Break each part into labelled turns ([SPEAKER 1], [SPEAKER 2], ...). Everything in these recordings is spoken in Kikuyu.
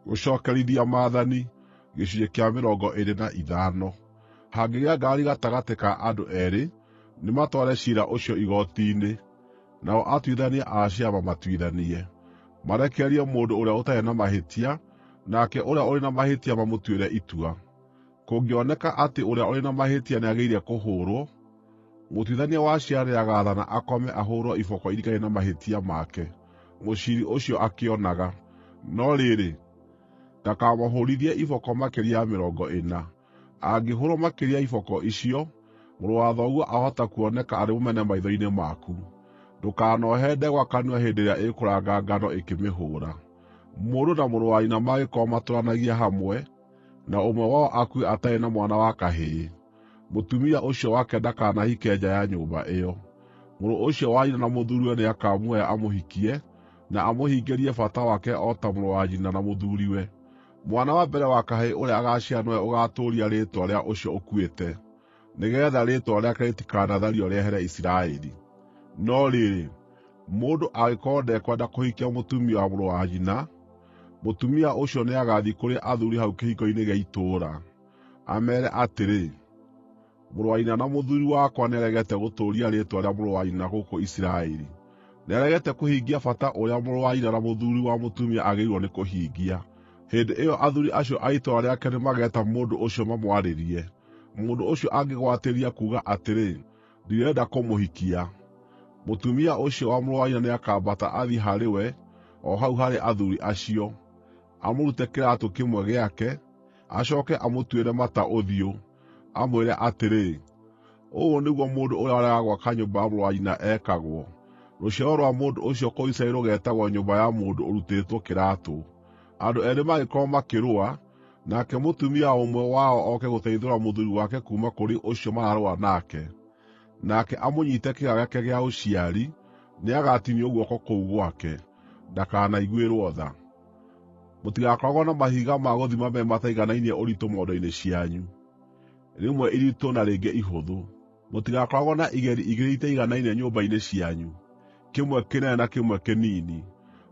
[SPEAKER 1] Gũcookerithia Maathani gĩcunjĩ kĩa 25. Hangĩgĩa ngarari gatagatĩ ka andũ eerĩ, nĩmatware ciira ũcio igooti-inĩ, nao atuithania a ciira mamatuithanie. Marekererie mũndũ ũrĩa ũtarĩ na mahĩtia, nake ũrĩa ũrĩ na mahĩtia mamũtuĩre itua. Kũngĩoneka atĩ ũrĩa ũrĩ na mahĩtia nĩagĩrĩire kũhũũrwo, mũtuithania wa ciira nĩagaathana akome ahũũrwo iboko iringaine na mahĩtia make, mũciiri ũcio akĩonaga. No rĩrĩ, ndakamũhũũrithie iboko makĩria ya 40. Angĩhũũrwo makĩria ya iboko icio, mũrũ wa thoguo ahota kuoneka arĩ mũmene maitho-inĩ maku. Ndũkanohe ndegwa kanua hĩndĩ ĩrĩa ĩkũranga ngano ĩkĩmĩhũũra. Mũndũ na mũrũ wa nyina mangĩkorwo matũũranagia hamwe, na ũmwe wao akue atarĩ na mwana wa kahĩĩ, mũtumia ũcio wake ndakanahike nja ya nyũmba ĩyo. Mũrũ ũcio wa nyina na mũthuuriwe nĩakamuoya amũhikie, na amũhingĩrie bata wake o ta mũrũ wa nyina na mũthuuriwe. Mwana wa mbere wa kahĩĩ ũrĩa agaaciara nĩwe ũgaatũũria rĩĩtwa rĩa ũcio ũkuĩte, nĩgeetha rĩĩtwa rĩake rĩtikanathario rĩehere Isiraeli. No rĩrĩ, mũndũ angĩkorwo ndekwenda kũhikia mũtumia wa mũrũ wa nyina, mũtumia ũcio nĩagathiĩ kũrĩ athuuri hau kĩhingo-inĩ gĩa itũũra, ameere atĩrĩ, “Mũrũ wa nyina na mũthuuri wakwa nĩaregete gũtũũria rĩĩtwa rĩa mũrũ wa nyina gũkũ Isiraeli. Nĩaregete kũhingia bata ũrĩa mũrũ wa nyina na mũthuuri wa mũtumia agĩrĩirwo nĩ kũhingia.” Hĩndĩ ĩyo athuuri acio a itũũra rĩake nĩmageeta mũndũ ũcio mamwarĩrie. Mũndũ ũcio angĩgwatĩria kuuga atĩrĩ, “Ndirenda kũmũhikia,” mũtumia ũcio wa mũrũ wa nyina nĩakambata athiĩ harĩ we o hau harĩ athuuri acio, amũrute kĩraatũ kĩmwe gĩake, acooke amũtuĩre mata ũthiũ, amwĩre atĩrĩ, “Ũũ nĩguo mũndũ ũrĩa ũregaga gwaka nyũmba ya mũrũ wa nyina ekagwo.” Rũciaro rwa mũndũ ũcio kũu Isiraeli rũgeetagwo nyũmba ya mũndũ ũrutĩtwo kĩraatũ. Andũ eerĩ mangĩkorwo makĩrũa, nake mũtumia wa ũmwe wao oke gũteithũra mũthuuri wake kuuma kũrĩ ũcio mararũa nake, nake amũnyiite kĩĩga gĩake gĩa ũciari, nĩagatinio guoko kũu gwake. Ndakanaiguĩrwo tha. Mũtigakoragwo na mahiga ma gũthima meerĩ mataiganainie ũritũ mondo-inĩ cianyu, rĩmwe iritũ na rĩngĩ ihũthũ. Mũtigakoragwo na igeri igĩrĩ itaiganaine nyũmba-inĩ cianyu, kĩmwe kĩnene na kĩmwe kĩnini.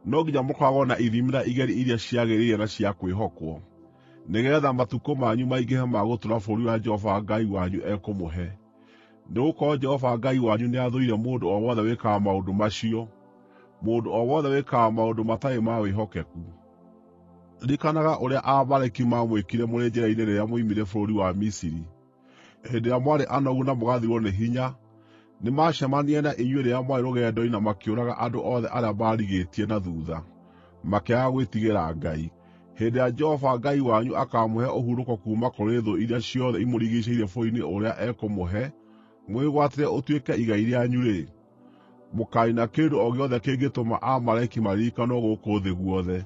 [SPEAKER 1] No nginya mũkoragwo na ithimi na igeri iria ciagĩrĩire na cia kwĩhokwo, nĩgeetha matukũ manyu maingĩhe ma gũtũũra bũrũri ũrĩa Jehova Ngai wanyu ekũmũhe. Nĩgũkorwo Jehova Ngai wanyu nĩathũire mũndũ o wothe wĩkaga maũndũ macio, mũndũ o wothe wĩkaga maũndũ matarĩ ma wĩhokeku. Ririkanaga ũrĩa Aamaleki maamwĩkire mũrĩ njĩra-inĩ rĩrĩa mwoimire bũrũri wa Misiri. Hĩndĩ ĩrĩa mwarĩ anogu na mũgathirwo nĩ hinya, nĩmacemanirie na inyuĩ rĩrĩa mwarĩ rũgendo-inĩ na makĩũraga andũ othe arĩa maarigĩtie na thuutha, makĩaga gwĩtigĩra Ngai. Hĩndĩ ĩrĩa Jehova Ngai wanyu akaamũhe ũhurũko kuuma kũrĩ thũ iria ciothe imũrigiicĩirie bũrũri-inĩ ũrĩa ekũmũhe mũwĩgwatĩre ũtuĩke igai rĩanyu-rĩ, mũkaaniina kĩndũ o gĩothe kĩngĩtũma Aamaleki maririkanwo gũkũ thĩ guothe.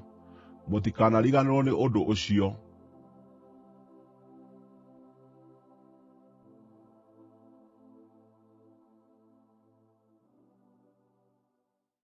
[SPEAKER 1] Mũtikanariganĩrwo nĩ ũndũ ũcio.